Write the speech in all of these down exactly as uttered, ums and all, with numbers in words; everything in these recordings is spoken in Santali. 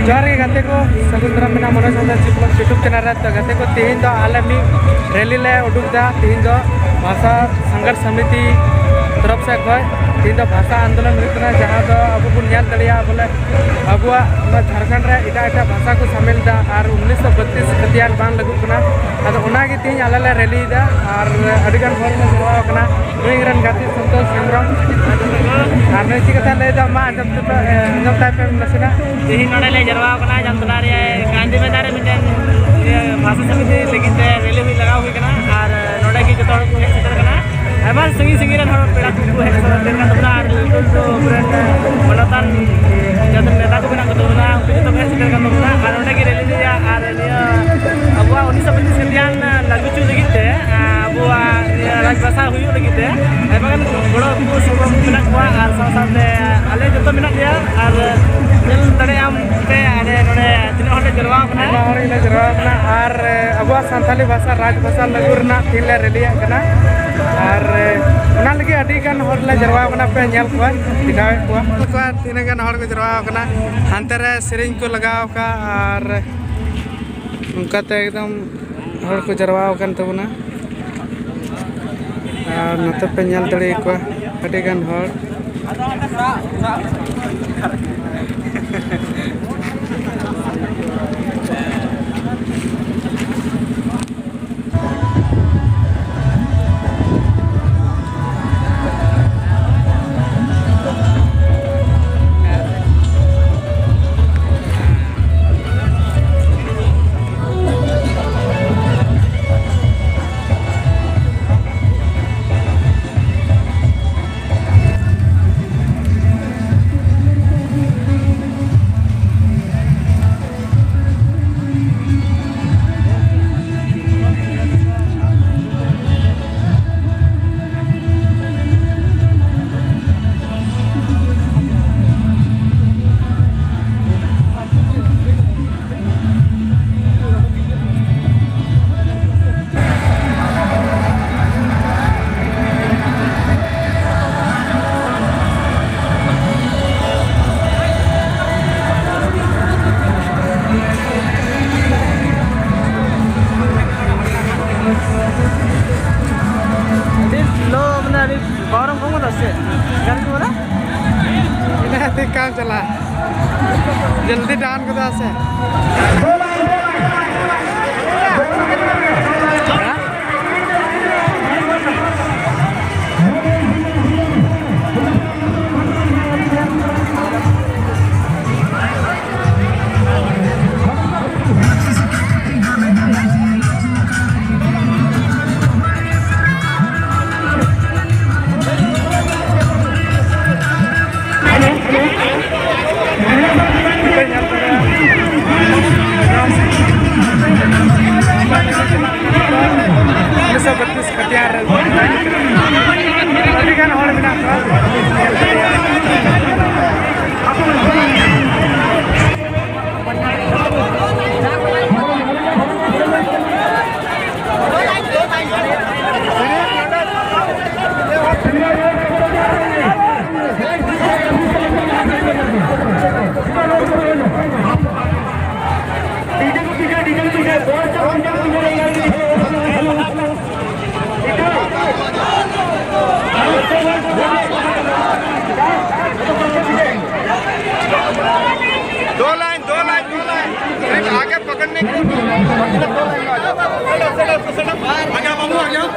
ᱡᱚᱦᱟᱨ ᱜᱮ ᱜᱟᱛᱮ ᱠᱚ, ᱥᱟᱹᱜᱩᱱ ᱫᱟᱨᱟᱢ ᱢᱮᱱᱟᱜᱼᱟ ᱢᱚᱱᱳᱡᱽ ᱦᱟᱸᱥᱫᱟ ᱪᱤᱯᱞᱚᱠ YouTube ᱪᱮᱱᱮᱞ ᱨᱮ᱾ ᱛᱚ ᱜᱟᱛᱮ ᱠᱚ, ᱛᱮᱦᱮᱧ ᱫᱚ ᱟᱞᱮ ᱢᱤᱫ ᱨᱮᱞᱤ ᱞᱮ ᱩᱰᱩᱠ ᱮᱫᱟ᱾ ᱛᱮᱦᱮᱧ ᱫᱚ ᱵᱷᱟᱥᱟ ᱥᱟᱸᱜᱷᱟᱨ ᱥᱚᱢᱤᱛᱤ ᱛᱚᱨᱚᱯ ᱥᱮᱫ ᱠᱷᱚᱱ ᱛᱮᱦᱮᱧ ᱫᱚ ᱵᱷᱟᱥᱟ ᱟᱱᱫᱳᱞᱚᱱ ᱦᱩᱭᱩᱜ ᱠᱟᱱᱟ, ᱡᱟᱦᱟᱸ ᱫᱚ ᱟᱵᱚ ᱵᱚᱱ ᱧᱮᱞ ᱫᱟᱲᱮᱭᱟᱜᱼᱟ ᱵᱚᱞᱮ ᱟᱵᱚᱣᱟᱜ ᱱᱚᱣᱟ ᱡᱷᱟᱲᱠᱷᱚᱸᱰ ᱨᱮ ᱮᱴᱟᱜ ᱮᱴᱟᱜ ᱵᱷᱟᱥᱟ ᱠᱚ ᱥᱟᱢᱤᱞ ᱮᱫᱟ ᱟᱨ ᱩᱱᱤᱥᱥᱚ ᱵᱟᱛᱤᱥ ᱠᱷᱟᱹᱛᱤᱭᱟᱱ ᱵᱟᱝ ᱞᱟᱹᱜᱩᱜ ᱠᱟᱱᱟ᱾ ᱟᱫᱚ ᱚᱱᱟᱜᱮ ᱛᱮᱦᱮᱧ ᱟᱞᱮ ᱞᱮ ᱨᱮᱞᱤᱭᱮᱫᱟ ᱟᱨ ᱟᱹᱰᱤᱜᱟᱱ ᱦᱚᱲ ᱞᱮ ᱡᱟᱣᱨᱟ ᱟᱠᱟᱱᱟ᱾ ᱱᱩᱭ ᱤᱧ ᱨᱮᱱ ᱜᱟᱛᱮ ᱥᱚᱱᱛᱳᱥ ᱦᱮᱢᱵᱨᱚᱢ, ᱟᱨ ᱱᱩᱭ ᱪᱮᱫ ᱠᱟᱛᱷᱟᱭ ᱞᱟᱹᱭᱮᱫᱟ ᱢᱟ ᱟᱸᱡᱚᱢ ᱛᱟᱯᱮ, ᱟᱸᱡᱚᱢ ᱛᱟᱭ ᱯᱮ ᱱᱟᱥᱮᱱᱟᱜ᱾ ᱛᱮᱦᱮᱧ ᱱᱚᱰᱮ ᱞᱮ ᱡᱟᱨᱣᱟ ᱟᱠᱟᱱᱟ ᱡᱟᱢᱛᱚᱲᱟ ᱨᱮ ᱜᱟᱱᱫᱷᱤ ᱢᱮᱫᱟᱱ ᱨᱮ ᱢᱤᱫᱴᱮᱱ, ᱤᱭᱟᱹ, ᱵᱷᱟᱥᱟ ᱥᱚᱢᱤᱛᱤ ᱞᱟᱹᱜᱤᱫ ᱛᱮ ᱨᱮᱞᱤ ᱦᱩᱭ ᱞᱟᱜᱟᱣ ᱦᱩᱭ ᱠᱟᱱᱟ, ᱟᱨ ᱱᱚᱰᱮ ᱜᱮ ᱡᱚᱛᱚ ᱦᱚᱲ ᱠᱚ ᱦᱮᱡ ᱥᱮᱴᱮᱨ ᱠᱟᱱᱟ᱾ ᱟᱭᱢᱟ ᱥᱟᱺᱜᱤᱧ ᱥᱟᱺᱜᱤᱧ ᱨᱮᱱ ᱦᱚᱲ ᱯᱮᱲᱟ ᱠᱚᱠᱚ ᱦᱮᱡ ᱥᱮᱴᱮᱨ ᱠᱟᱱ ᱛᱟᱵᱚᱱᱟ, ᱟᱨ ᱞᱟᱹᱴᱩ ᱞᱟᱹᱴᱩ ᱟᱵᱚᱨᱮᱱ ᱢᱟᱱᱚᱛᱟᱱ ᱡᱟᱦᱟᱸ ᱛᱤᱱᱟᱹᱜ ᱱᱮᱛᱟ ᱠᱚ ᱢᱮᱱᱟᱜ ᱠᱚ ᱛᱟᱵᱚᱱᱟ, ᱩᱱᱠᱩ ᱡᱚᱛᱚ ᱠᱚ ᱦᱮᱡ ᱥᱮᱴᱮᱨ ᱠᱟᱱ ᱛᱟᱵᱚᱱᱟ, ᱟᱨ ᱱᱚᱰᱮ ᱜᱮ ᱨᱮᱞᱤ ᱨᱮᱭᱟᱜ ᱟᱨ ᱱᱤᱭᱟᱹ ᱟᱵᱚᱣᱟᱜ ᱩᱱᱤᱥᱥᱚ ᱯᱚᱸᱪᱤᱥ ᱠᱷᱟᱹᱛᱤᱭᱟᱱ ᱞᱟᱹᱜᱩ ᱦᱚᱪᱚ ᱞᱟᱹᱜᱤᱫ ᱛᱮ, ᱟᱵᱚᱣᱟᱜ ᱱᱤᱭᱟᱹ ᱨᱟᱡᱽ ᱵᱷᱟᱥᱟ ᱦᱩᱭᱩᱜ ᱞᱟᱹᱜᱤᱫ ᱛᱮ ᱟᱭᱢᱟ ᱜᱟᱱ ᱜᱚᱲᱚ ᱠᱚ ᱥᱚᱯᱚᱦᱚᱫ ᱢᱮᱱᱟᱜ ᱠᱚᱣᱟ, ᱟᱨ ᱥᱟᱶ ᱥᱟᱶᱛᱮ ᱟᱞᱮ ᱡᱚᱛᱚ ᱢᱮᱱᱟᱜ ᱞᱮᱭᱟ, ᱟᱨ ᱧᱮᱞ ᱫᱟᱲᱮᱭᱟᱜ ᱟᱢ ᱯᱮ ᱟᱞᱮ ᱱᱚᱰᱮ ᱛᱤᱱᱟᱹᱜ ᱦᱚᱲ ᱞᱮ ᱡᱟᱨᱣᱟ ᱟᱠᱟᱱᱟ᱾ ᱟᱭᱢᱟ ᱦᱚᱲ ᱜᱮᱞᱮ ᱡᱟᱨᱣᱟ ᱟᱠᱟᱱᱟ, ᱟᱨ ᱟᱵᱚᱣᱟᱜ ᱥᱟᱱᱛᱟᱞᱤ ᱵᱷᱟᱥᱟ ᱨᱟᱡᱽ ᱵᱷᱟᱥᱟ ᱞᱟᱹᱜᱩ ᱨᱮᱱᱟᱜ ᱛᱮᱦᱮᱧ ᱞᱮ ᱨᱮᱞᱤᱭᱟᱜ ᱠᱟᱱᱟ, ᱟᱨ ᱚᱱᱟ ᱞᱟᱹᱜᱤᱫ ᱟᱹᱰᱤ ᱜᱟᱱ ᱦᱚᱲ ᱞᱮ ᱡᱟᱨᱣᱟ ᱟᱠᱟᱱᱟ, ᱯᱮ ᱧᱮᱞ ᱠᱚᱣᱟ, ᱫᱮᱠᱷᱟᱣᱮᱫ ᱠᱚᱣᱟ᱾ ᱛᱤᱱᱟᱹᱜ ᱜᱟᱱ ᱦᱚᱲ ᱠᱚ ᱡᱟᱨᱣᱟ ᱟᱠᱟᱱᱟ, ᱦᱟᱱᱛᱮ ᱨᱮ ᱥᱮᱨᱮᱧ ᱠᱚ ᱞᱟᱜᱟᱣ ᱟᱠᱟᱫᱼᱟ, ᱟᱨ ᱱᱚᱝᱠᱟᱛᱮ ᱮᱠᱫᱚᱢ ᱦᱚᱲ ᱠᱚ ᱡᱟᱨᱣᱟ ᱟᱠᱟᱱ ᱛᱟᱵᱚᱱᱟ᱾ ᱟᱨ ᱱᱚᱛᱮ ᱯᱮ ᱧᱮᱞ ᱫᱟᱲᱮᱭᱟᱠᱚᱣᱟ ᱟᱹᱰᱤ ᱜᱟᱱ ᱦᱚᱲ᱾ ᱡᱚᱞᱫᱤ ᱰᱟᱱ ᱠᱚᱫᱚ ᱟᱥᱮ? ᱩᱱᱤᱥᱥᱚ ᱵᱚᱛᱨᱤᱥ ᱠᱟᱴᱤᱭᱟᱨ ᱨᱮ ᱟᱹᱰᱤ ᱜᱟᱱ ᱦᱚᱲ ᱢᱮᱱᱟᱜ ᱠᱚᱣᱟ᱾ दो लाइन, दो लाइन, दो लाइन। एक आगे पकड़ने के लिए दो लाइन, दो लाइन। आ जाओ बाबू, आ जाओ।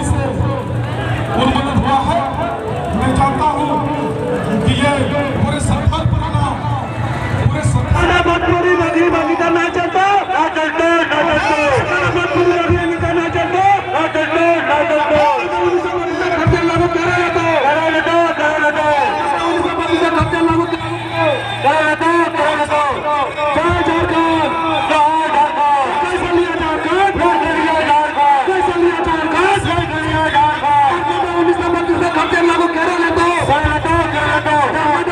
से उन्मूलित हुआ है। मैं चाहता हूँ कि ये पूरे संकल्प लेना, पूरे संकल्प भोजपुरी भागी भागी का ना चलता, ना चलता, ना चलता। भोजपुरी भागी भागी का ना चलता, ना चलता, ना चलता। उन्नीस सौ बत्तीस का खर्चा लागू करा लेता। करा लेता, करा लेता। उन्नीस सौ बत्तीस का खर्चा लागू करा लेता। करा लेता, करा लेता। जय झारखंड, जय झारखंड। कैसे लिया झारखंड? कैसे लिया झारखंड? कैसे लिया झारखंड? कैसे लिया झारखंड? उन्नीस सौ बत्तीस का खर्चा लागू करा लेता। करा लेता, करा लेता।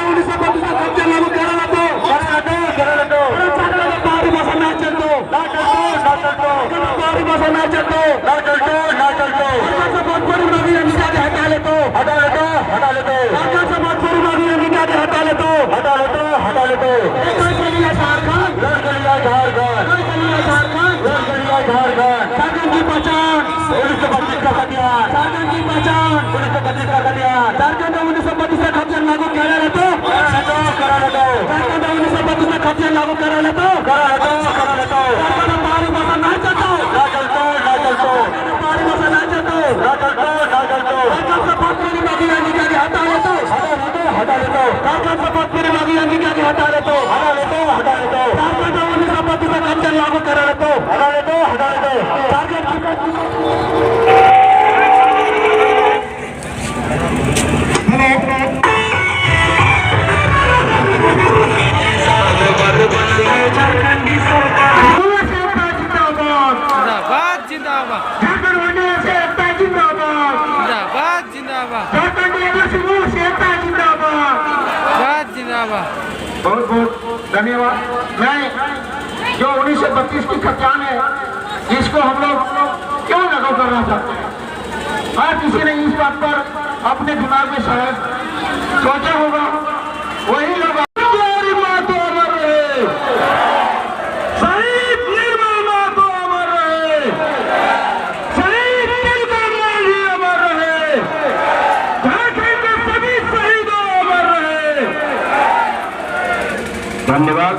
उन्नीस सौ बत्तीस का खर्चा लागू करा लेता। करा लेता, करा लेता। अरे, झारखंड का बाहरी भाषा ना चलतो। ना चलतो, ना चलतो। झारखंड का बाहरी भाषा ना चलतो। ना चलतो, ना चलतो। झारखंड से भोजपुरी भागी भागी का हटा लेता। हटा लेता, हटा लेता। झारखंड से भोजपुरी भागी भागी का हटा लेता। हटा लेता, हटा लेता। कैसे लिया झारखंड? लड़ के लिया झारखंड। कैसे लिया झारखंड? लड़ के लिया झारखंड। झारखंड की पहचान। उन्नीस सौ बत्तीस का खतियान। झारखंड की पहचान। उन्नीस सौ बत्तीस का खतियान। झारखंड में उन्नीस सौ बत्तीस का खतियान लागू करा लेता। करा लेता, करा लेता। झारखंड में उन्नीस सौ बत्तीस का खतियान लागू करा लेता। करा लेता, करा लेता। झारखंड में बाहरी भाषा ना चलता। ना चलता, ना चलता। झारखंड में बाहरी भाषा ना चलता। ना चलता, ना चलता। झारखंड से भोजपुरी भागी भागी का हटा लेता। हटा लेता, हटा लेता। झारखंड से भोजपुरी भागी भागी का हटा लेता। हटा लेता, हटा लेता। झारखंड में उन्नीस सौ बत्तीस का खतियान लागू करा लेता। हटा लेता, हटा लेता। झारखंड की जिंदाबाद, जिंदाबाद। झारखंड वंडे से एकता जिंदाबाद। जिंदाबाद, जिंदाबाद। झारखंड एबीसी से एकता जिंदाबाद। जिंदाबाद, जिंदाबाद। बहुत बहुत धन्यवाद। मैं जो उन्नीस सौ बत्तीस की खतियान है, इसको हम लोग क्यों लागू करना चाहते हैं? हर किसी ने इस बात पर अपने दिमाग में शायद सोचा होगा। वही लोग, हमारी माँ तो अमर रहे, शहीद निर्मल माँ तो अमर रहे, शहीद तिलकम मांझी अमर रहे, झारखंड के सभी शहीदों अमर रहे। धन्यवाद।